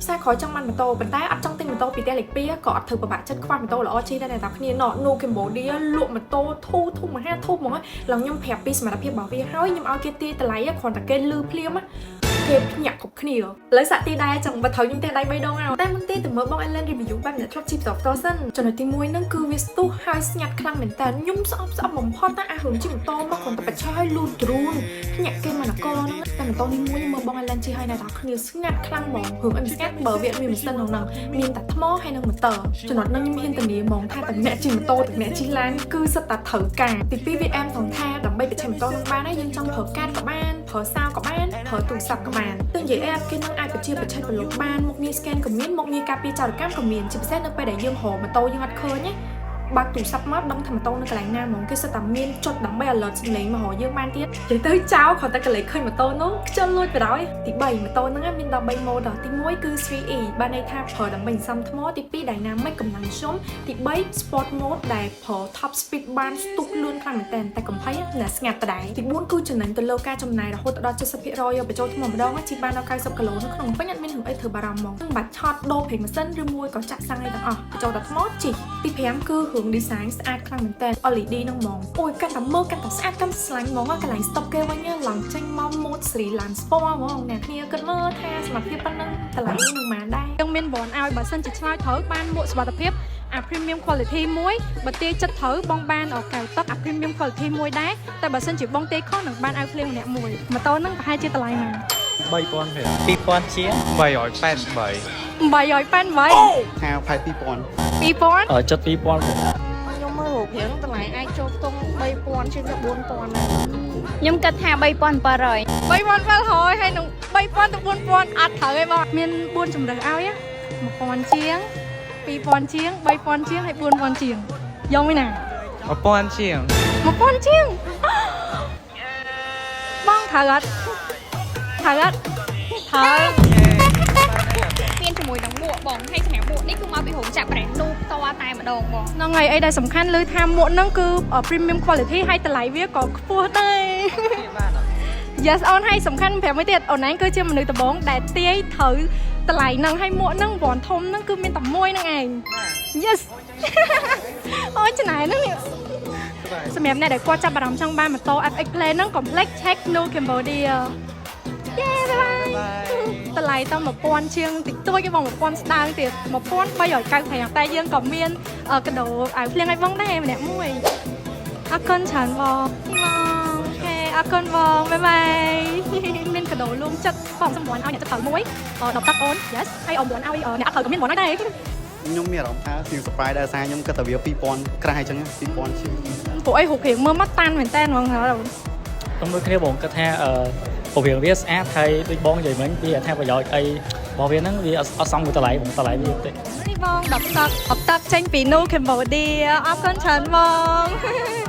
សារក្រោយចង់បានម៉ូតូប៉ុន្តែអត់ចង់ទិញម៉ូតូពីផ្ទះលេខ2ក៏អត់ត្រូវពិបាកចិត្តខ្វះម៉ូតូល្អជិះដែរអ្នកទាំងគ្នាណោ Nu Cambodia លក់ម៉ូតូធូធូមហាធូហ្មងឡើងខ្ញុំប្រាប់ពីសមត្ថភាពរបស់វាហើយខ្ញុំឲ្យគេទាយតម្លៃគ្រាន់តែគេលឺភ្លាមគេភ្ញាក់គ្រប់គ្នាឥឡូវសាក់ទីដែរចង់បើត្រូវខ្ញុំផ្ទះដៃ3ដងហើយតែមុនទីទៅមើលបង Ellen review បែបអ្នកធ្លាប់ជិះផ្ទាល់ផ្ទាល់សិនចំណុចទី1ហ្នឹងគឺវាស្ទុះហើយស្ងាត់ខ្លាំងមែនតើខ្ញុំស្អប់ស្អប់បំផុតណាអារឿងជិះម៉ូតូមកគ្រាន់តែបច្ឆេះឲ្យលូទ្រូនភ្ញាក់គេមកនគរហ្នឹងតែម៉ូតូនេះមួយខ្ញុំមើលបង Ellen ជិះឲ្យអ្នកទាំងគ្នាស្ងាត់ខ្លាំងហ្មងរឿងអីមិនស្ងាត់បើវាអត់មានម៉ាស៊ីនក្នុងហ្នឹងមានតែថ្មហើយនិងម៉ូទ័រចំណុចហ្នឹងខ្ញុំហ៊ានធានាហ្មងថាទាំងអ្នកជិះម៉ូតូទាំងអ្នកជិះឡានគឺសិតតែត្រូវការទីពីរវាអែមត្រង់ថាដើម្បីបញ្ឆេះម៉ូតូនឹងបានហើយយើងចង់ប្រើកាតក៏បានប្រើសោក៏បានប្រើទូរស័ព្ទក៏បានទោះនិយាយអែបគេនឹងអាចបញ្ជាបញ្ឆេះប្រឡូកបានមុខងារ scan ក៏មានមុខងារការពារចោរកម្មក៏មានជាពិសេសនៅពេលដែលយើងរកម៉ូតូយើងអត់ឃើញណាបើកទូរស័ព្ទមកដឹងថាម៉ូតូនៅកន្លែងណាហ្មងគេសិតតែមានចុចដើម្បី alert សំឡេងមករកយើងបានទៀតនិយាយទៅចោលគ្រាន់តែកលេចឃើញម៉ូតូនោះខ្ជិលលួចបណ្ដោយទី3ម៉ូតូហ្នឹងមានដល់3 mode ទី1គឺ 3E បានន័យថាប្រើដើម្បីសន្សំថ្មទី2 dynamic កម្លាំងជុំទី3 sport mode ដែលប្រើ top speed បានស្ទុះលឿនខ្លាំងមែនទែនតែកំភៃណាស្ងាត់ដដែលទី4គឺចំណេញទៅលើការចំណាយរហូតដល់70%យកបញ្ចូលថ្មម្ដងជិះបានដល់90គីឡូនៅក្នុងពេញអត់មានរឿងអីត្រូវបារម្ភហ្មងនឹងបាច់ឆត់ដូរប្រេងម៉ាស៊ីនឬមួយក៏ចាក់សាំងអីទាំងអស់បញ្ចូលតែថ្មជិះទី5គឺរឿង design ស្អាតខ្លាំងមែនទែន LED ហ្នឹងហ្មងអូយកាន់តែមើលកាន់តែស្អាតកាន់តែស្លាញ់ហ្មងកន្លែង stop គេវិញឡើងចេញមក mode ស្រីឡាន sport ហ្មងអ្នកគ្នាគិតមើលថាសមត្ថភាពប៉ុណ្ណឹងតម្លៃនឹងប៉ុន្មានដែរ យើងមានបនឲ្យបើសិនជាឆ្លើយត្រូវបានមួកសុវត្ថិភាពអា premium quality មួយបើទាយចិត្តត្រូវបងបានកែវទឹកអា premium quality មួយដែរតែបើសិនជាបងទាយខុសនឹងបានអាវភ្លៀងម្នាក់មួយម៉ូតូហ្នឹងប្រហែលជាតម្លៃប៉ុន្មាន 3500 2000ជាង 388 888 ថាផែ2000 2000 អឺចិត្ត2000 ខ្ញុំមើលរូបរាងតម្លៃអាចចូលខ្ទង់3000ជាងទៅ4000ដែរ ខ្ញុំគិតថា3700 3700ហើយនឹង3000ទៅ4000អត់ត្រូវទេបងមាន4ជម្រើសឲ្យ1000ជាង2000ជាង3000ជាងហើយ4000ជាងយកមួយណា 1000ជាង 1000ជាងបងត្រូវអត់ត្រូវអត់ត្រូវ មានជាមួយនឹងមួកបងហើយសម្រាប់មួកនេះគឺមកពីរោងចក្រ brand Nu ផ្ទាល់តែម្ដងបង ហ្នឹងហើយអីដែលសំខាន់ឮថាមួកហ្នឹងគឺ premium quality ហើយតម្លៃវាក៏ខ្ពស់ដែរ Yes អូនហើយសំខាន់ប្រាប់មួយទៀតអូនឯងគឺជាមនុស្សដំបូងដែលទាយត្រូវតម្លៃហ្នឹងហើយមួកហ្នឹងវ៉ាន់ធំហ្នឹងគឺមានតែមួយហ្នឹងឯង Yes អូយច្នៃហ្នឹងនេះសម្រាប់អ្នកដែលគាត់ចាប់អារម្មណ៍ចង់បានម៉ូតូ FX Play ហ្នឹងកុំភ្លេច check Nu Cambodia យេ bye bye តម្លៃតែ1000ជាងតិចតួចឯងបង1000ស្ដើងទៀត1395តែយើងក៏មានកាដូអាវភ្លៀងឲ្យបងដែរម្នាក់មួយអរគុណច្រើនបងបង OK អរគុណបង bye bye មានកាដូលួងចិត្តបងសម្រាប់ឲ្យអ្នកចិត្តត្រូវមួយ10ទឹកអូន yes ហើយអមឲ្យអ្នកអត់ត្រូវក៏មាន1ឲ្យដែរ ខ្ញុំមានអារម្មណ៍ថាជាង surprise ដែរសារខ្ញុំគិតថាវា2000ក្រាស់អញ្ចឹង2000ជាង ពួកអីរូបរាងមើលមកតាន់មែនតើហ្មងហើយ ខ្ញុំដូចគ្នាបងគិតថាអឺពរៀងវាស្អាតហើយដូចបងនិយាយមិញវាអត្ថប្រយោជន៍អីរបស់វាហ្នឹងវាអត់អត់សមមួយតម្លៃបងតម្លៃវាតិច នេះបង10ទឹក10ទឹកចេញពី Nu Cambodia អរគុណច្រើនបង